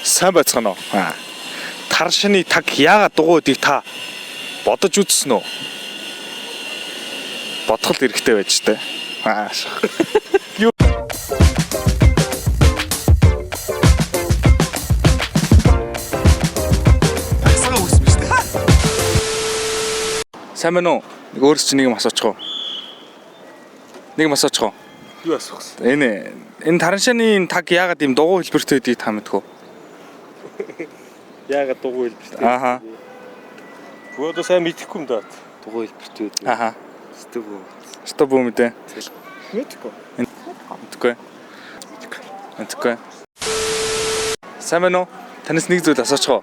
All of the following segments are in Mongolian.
Сайн байцгаана уу? Аа. Таршины таг яагаад дугуй гэдгийг та бодож үзсэн үү? Бодох л хэрэгтэй байж тээ. Аа. Юу. Таксгаа үүсмэ штэ. Сайн байна уу? Нэг өөрөөс чинь нэг юм асуучих уу? Нэг юм асуучих уу? Юу асуух вэ? Энэ тараншааны энэ таг яагаад ийм дугуй хэлбэртэй гэдгийг та мэдэх үү? Яагаад дугуй хэлбэртэй? Ааха. Гүү одоо сайн мэдэхгүй юм даа. Дугуй хэлбэртэй үү? Ааха. Стөв үү? Стоп бүү мэдээ. Мэдэхгүй. Мэдгүй. Мэдгүй. Сайн байна уу? Танаас нэг зүйл асуучих уу?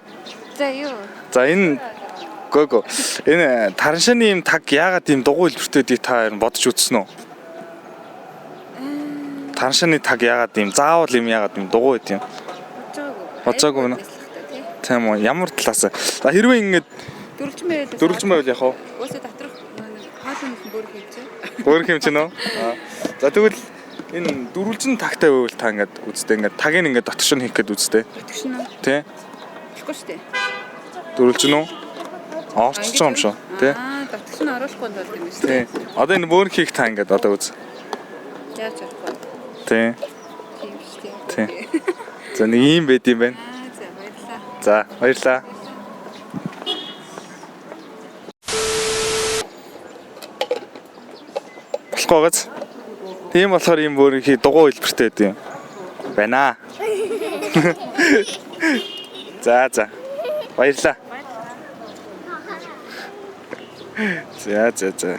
За юу? За энэ гого. Энэ тараншааны ийм таг яагаад ийм дугуй хэлбэртэй гэдгийг та ер нь бодож үзсэн үү? Тараншааны таг яагаад ийм заавал ийм яагаад ийм дугуй байд юм? Бодож байгаагүй. Бодож байгаагүй мөн үү? Тийм үү? Ямар талаас? За хэрвээ ингэж Дөрвөлжин байвал дөрвөлжин байвал яах вэ? Уусаа доторх нэг хоолой нөх бөөрөх юм чи. Өөр юм чинь үү? Аа. За тэгвэл энэ дөрвөлжин тагтай байвал та ингээд үзтээ ингээд тагийг ингээд дотгошин хийх гээд үзтээ. Итгэшин үү? Тэ? Болохгүй шүү дээ. Дөрвөлжин үү? Орчиж байгаа юм шүү. Тэ? Аа, дотгош нь оруулахгүй тул юм шүү Тэ. дээ. Одоо энэ бөөр хийх та ингээд одоо үз. Яаж орохгүй? Тэ. Тийм шүү дээ. Тэ. За нэг юм байд юм байна. Аа, за баярлалаа. За баярлаа. Болохгүй байгааз. Тийм болохоор ийм бөөрийнхий дугуй хэлбэртэй байд юм. Байна. За за. Баярлаа. За за за.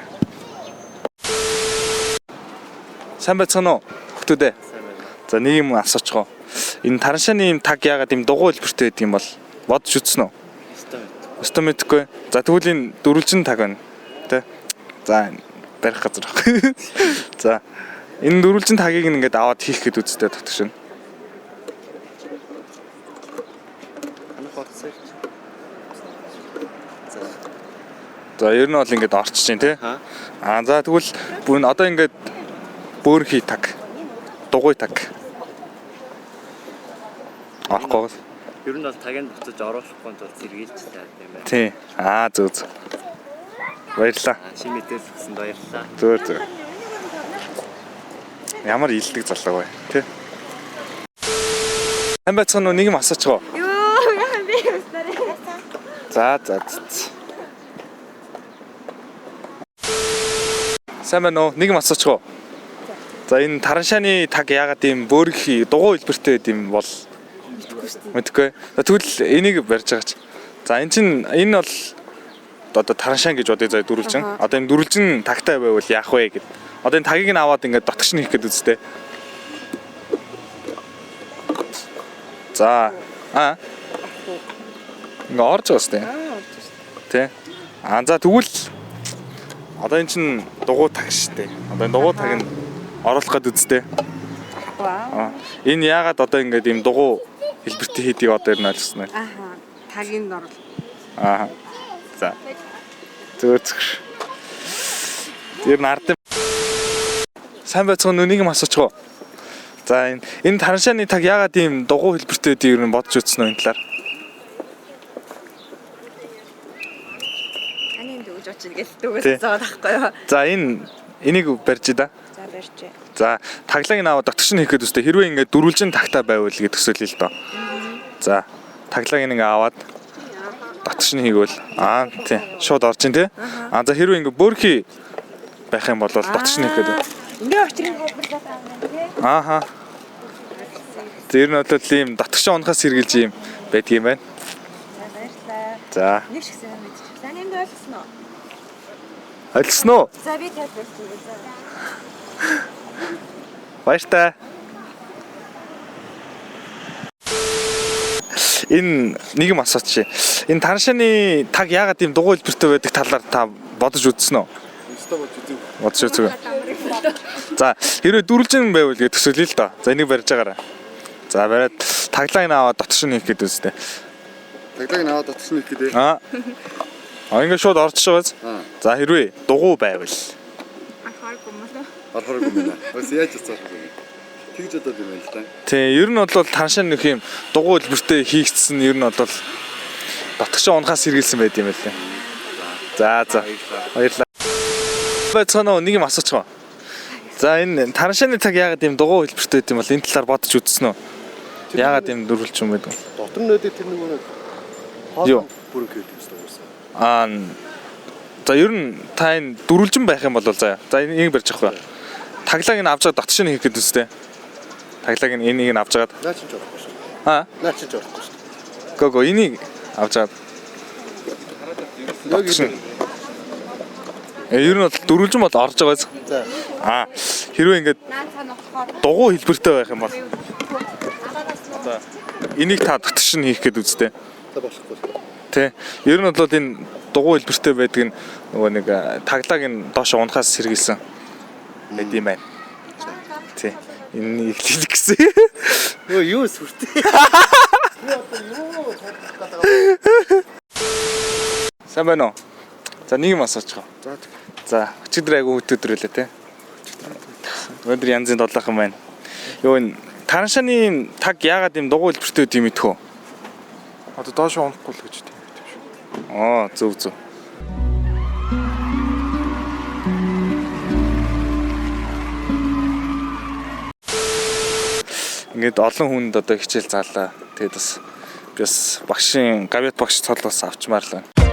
Сайн байцгаана уу? Хүүхдүүдээ. Сайн байна. За нэг юм асуучих уу. Энэ тараншааны ийм таг яагаад ийм дугуй хэлбэртэй байдаг юм бол бодож үзсэн үү? Стөв. Өстө мэдэхгүй. За тэгвэл энэ дөрвөлжин таг байна. Тэ? За энэ барих газар баг. За энэ дөрвөлжин тагийг ингээд аваад хийх гээд үзтээ дотгош нь. Танах бодсоор чи. За. За ер нь бол ингээд орчиж чинь тий. Ха? Аа за тэгвэл бүр одоо ингээд бөөрхий таг. Дугуй таг. Орохгүй. Ер нь бол тагийг буцаж оруулахгүй тул сэргийлж таад юм байна. Тий. Аа зөв зөв. Баярлалаа. Аа, шинэ мэдээлэл өгсөнд баярлалаа. Зүгээр зүгээр. Ямар илдэг залуу вэ, тий? Сайн байцгаана уу? Нэг юм асуучих уу? Юу, яа би өснөрөө. За за за. Сайн байна уу? Нэг юм асуучих уу? За энэ тараншааны таг яагаад ийм бөөрхий дугуй хэлбэртэй байд юм бол мэдэхгүй. За тэгвэл энийг барьж байгаа ч. За энэ чинь энэ бол одоо тараншаан гэж бодъё заа дөрвөлжин. Одоо энэ дөрвөлжин тагтай байвал яах вэ гэд. Одоо энэ тагийг нь аваад ингээд дотгош нь хийх гээд үзтээ. За аа ингээ орж байгаа сте. Аа, орж шүү. Тэ. Аа за тэгвэл одоо энэ чинь дугуй таг штэ. Одоо энэ дугуй таг нь оруулах гээд үзтээ. Вау. Аа энэ яагаад одоо ингээд ийм дугуй хэлбэртэй хийдгийг одоо ер нь ойлгосон байна. Ааха, тагийн орол. Аа. За. Зүгээр зүгээр. Тэр нь ард Сайн байцгаана уу? Нэг юм асуучих уу? За энэ тараншааны таг яагаад ийм дугуй хэлбэртэй гэдгийг ер нь бодож үзсэн үү энэ талаар? Таны энд өгж очно гэж дүүгээс Тий. зоод ахгүй юу? За энэ энийг барьж да. За барьжээ. За таглааг нь аваад дотгош нь хийх гээд үстэй. Хэрвээ ингээд дөрвөлжин тагтаа байвал гэж төсөөлье л доо. За таглааг нь ингээд аваад дотгош нь хийгвэл аа тий шууд орж ин тий. Аа за хэрвээ ингээд бөөрхий байх юм бол дотгош нь хийх гээд. Ингээ учрыг хайлбарлаад байгаа юм тий. Ааха. Тэр нь бол ийм дотгошоо унахаас сэргийлж ийм байдгийм байна. За баярлалаа. За Нэг шиг сайн мэдчих. Таны энд ойлгосон уу? ойлгосон уу? За би тайлбарлая. За. Баяртай. Энэ нэг юм асуучих. Энэ тараншааны таг яагаад ийм дугуй хэлбэртэй байдаг талаар та бодож үзсэн үү? Өстө бодож үзье. Бодож үзээгүй. За хэрвээ дөрвөлжин байвал гэж төсөөлье л доо. За энийг барьж байгаарай. За бариад таглааг нь аваад дотгош нь хийх гээд үзтээ. Таглааг нь аваад дотсон их гэдэг. Аа. А ингээд шууд орчих байгааз. Аа. За хэрвээ дугуй байвал Ахааргүй юм уу? Орохоор юм байна. Бас яаж уцаах вэ? Тэгж бодоод юм байна л да. Тий, ер нь бол таншаан нөх юм дугуй хэлбэртэй хийгдсэн ер нь бол дотгошоо унахаас сэргийлсэн байд юм байлээ. За за. Баярлалаа. Байцгаана уу? Нэг юм асуучих уу? За энэ тараншааны цаг яагаад ийм дугуй хэлбэртэй байд юм бол энэ талаар бодож үзсэн үү? Яагаад ийм дөрвөлж юм байдаг вэ? Дотор нь өөдөө тэр нөгөө нэг Юу? бүрэн гэдэг юм шүү. Аа за ер нь та энэ дөрвөлжин байх юм бол заяа. За энийг барьж авах вэ? Таглааг нь авч чад дотгош нь хийх гэдэг үстэй. Таглааг нь энийг нь авч чад. Наа чинь жоох шүү. Аа Наа чинь жоох шүү. го го энийг авч чад. Дотгош нь. Ер нь бол дөрвөлжин бол орж байгаа биз? За. Аа хэрвээ ингээд Наа цаана болохоор дугуй хэлбэртэй байх юм бол за энийг та дотгош нь хийх гэдэг үстэй. За болохгүй. Тэ. Ер нь бол энэ дугуй хэлбэртэй байдаг нь нөгөө нэг таглааг нь доош унахаас сэргийлсэн байд юм байна. Тий. Энэ эхлэх гэсэн. Нөгөө юу сүртэй. Сайн байна уу? За нэг юм асуучих. За За өчигдөр айгу хөт өдөр үлээ те. Өнөөдөр янзын долоохон байна. Юу энэ тараншааны таг яагаад юм дугуй хэлбэртэй байд юм мэдэх үү? Одоо доош унахгүй л гэж тийм юм шүү. Аа зөв зөв. Ингээд олон хүнд одоо хичээл заалаа. Тэгээд бас би бас багшийн гавьяат багш цол бас авчмаар л байна.